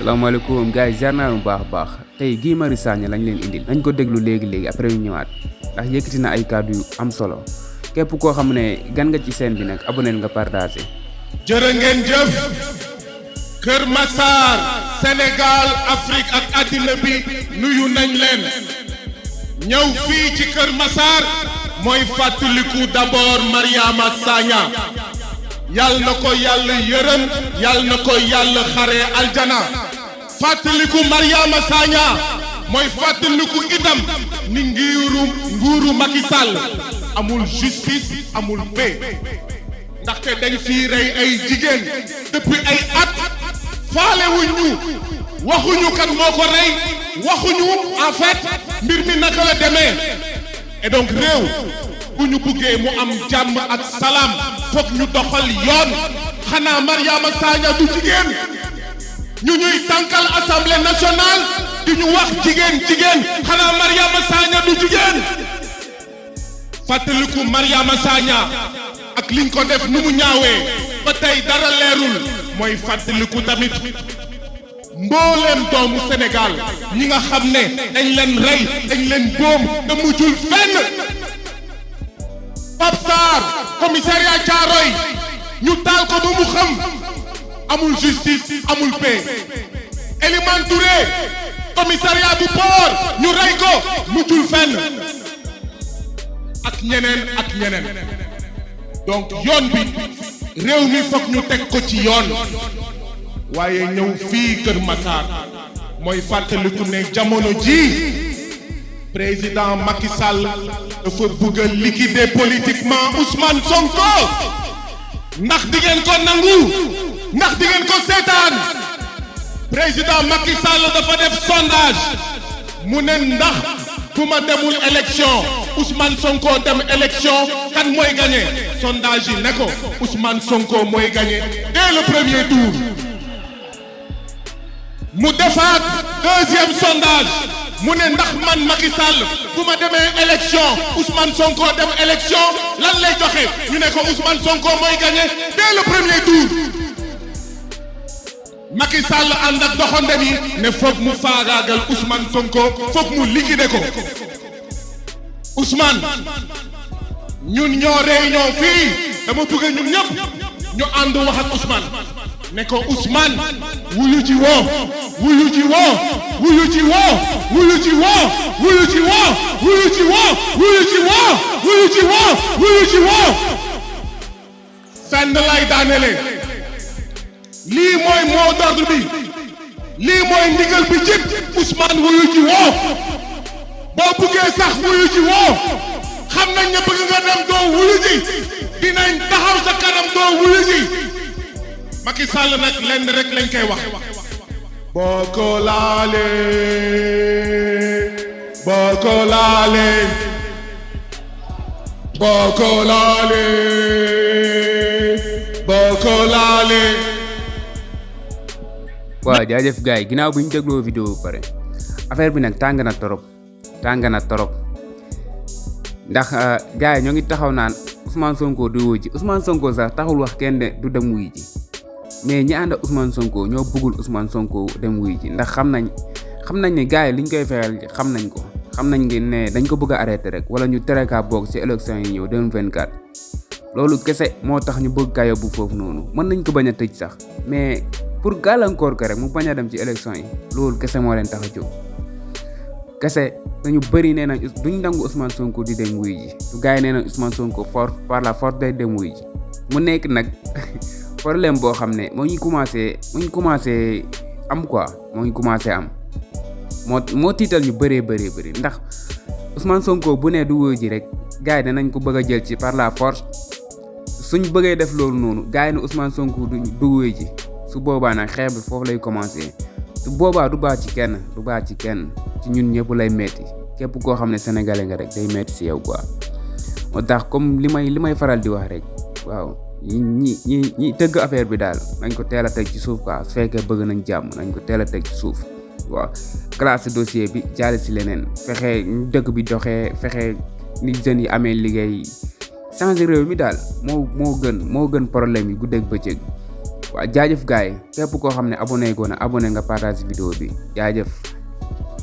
salaamaaleykum gars yi ziar naa bu baax a baax tey Guy Marius Sagna lañ leen indil nañ ko déglu léegi après ñu ñëwaat ndax yëkkati na ay kàddu yu am solo képp koo xam ne gan nga ci scène bi nag abonné nga partagé. jërë ngeen jëf Kër Massar Sénégal Afrique ak àddina bi nuyu nañ leen ñëw fii ci Kër Massar mooy fàttaliku d'abord Mariama Sagna yàlla na ko yàlla yërëm yàlla na ko yàlla xare aljana fàttaliku Mariama Sagna mooy fàttaliku itam ni nguuru Macky Sall amul justice amul paix ndaxte dañ fii rey ay jigéen depuis ay at faalewuñu waxuñu kan moo ko rey waxuñu en fait mbir mi naka la demee et donc réew bu ñu buggee mu am jàmm ak salaam foog ñu doxal yoon xanaa Mariama Sagna du jigéen ñu ñuy tànkal assemblée nationale di ñu wax jigéen xanaa Mariama Sagna du jigéen fàttaliku Mariama Sagna ak liñ ko def nu mu ñaawee ba tey dara leerul mooy fàttaliku tamit mbooleem doomu Sénégal ñi nga xam ne dañ leen rey dañ leen boom te mujjul fenn Pape Sarr commissariat Thiaroye ñu taal ko ba mu xam amul justice amul paix Elimane Touré commissariat bu Port ñu rey ko mujjul fenn ak ñeneen donc yoon bi réew mi fokk ñu teg ko ci yoon waaye ñëw fii Kër Massar mooy fàttaliku ne jamono ji président Macky Sall dafa bëgg a liquider politiquement Ousmane Sonko ndax di ngeen ko nangu ndax di ngeen ko seetaan président Macky Sall dafa def sondage mu ne ndax bu ma demul élection Ousmane Sonko dem élection kan mooy gagné sondage yi ne ko Ousmane Sonko mooy gagné dès le premier tour mu defaat deuxième sondage mu ne ndax man Macky Sall bu ma demee élection Ousmane Sonko dem élection lan lay joxe ñu ne ko Ousmane Sonko mooy gagné dès le premier tour Macky Sall ànd ak doxandem yi ne foog mu faagaagal Ousmane Sonko foog mu liquider ko Ousmane ñun ñoo réunion fii dama bëgg ñun ñëpp ñu ànd wax ak Ousmane ne ko Ousmane wuyu ci woo wuyu ci woo wuyu ci woo wuyu ci woo wuyu ci woo wuyu ci woo wuyu ci woo wuyu ci woo wuyu ci woo fenn lay daanele lii mooy mot d'ordre bi lii mooy ndigal bi jib Ousmane wuyu ci woo boo buggee sax wuyu ci woo xam nañ ne bëgg nga dem doo wuyu ji dinañ taxaw sa kanam doo wuyu ji Macky Sall nag lenn rek lañ koy wax boo ko laalee boo ko laalee boo ko laalee boo ko laalee. waaw jaajëf gars yi ginnaaw bi ñu dégloo vidéo bu pare affaire bi nag tàng na torop ndax gars yi ñoo ngi taxaw naan Ousmane Sonko du wuyu ji Ousmane Sonko sax taxul wax kenn de du dem wuyu ji mais ñi ànd ak Ousmane Sonko ñoo bëggul Ousmane Sonko dem wuyu ji ndax xam nañ ne gars yi liñ koy fexeel xam nañ ko xam nañ ngeen ne dañ ko bëgg a arrêté rek wala ñu tere kaa bokk ci élection yi ñëw 2024 loolu kese moo tax ñu bëgg kaa yóbbu foofu noonu mën nañ ko bañ a tëj sax mais pour gàllankoor ko rek mu bañ a dem ci élection yi loolu kese moo leen tax a jóg kese dañu bëri nee nañ duñ nangu Ousmane Sonko di dem wuyu ji su gars yi nee nañ Ousmane Sonko par la force day dem wuyu ji mu nekk nag problème boo xam ne moo ñu commencé am quoi moo tiital ñu bëree ndax Ousmane Sonko bu ne du wuyu ji rek gars yi danañ ko bëgg a jël ci par la force suñ bëggee def loolu noonu gars yi ne Ousmane Sonko du wuyu ji su boobaa nag xeex bi foofu lay commencé su boobaa du baax ci kenn ci ñun ñëpp lay metti képp koo xam ne sénégalais nga rek day metti ci yow quoi moo tax comme li may faral di wax rek waaw ñi tëgg affaire bi daal nañ ko teel a teg ci suuf quoi su fekkee bëgg nañ jàmm nañ ko teel a teg ci suuf waaw classé dossier bi jaale ci leneen fexe dëkk bi doxee fexe ni jeunes yi amee liggéey changer réew mi daal moo gën problème yi guddeeg bëccëg waa jaajëf gars yi képp koo xam ne abonné nga partage vidéo bi jaajëf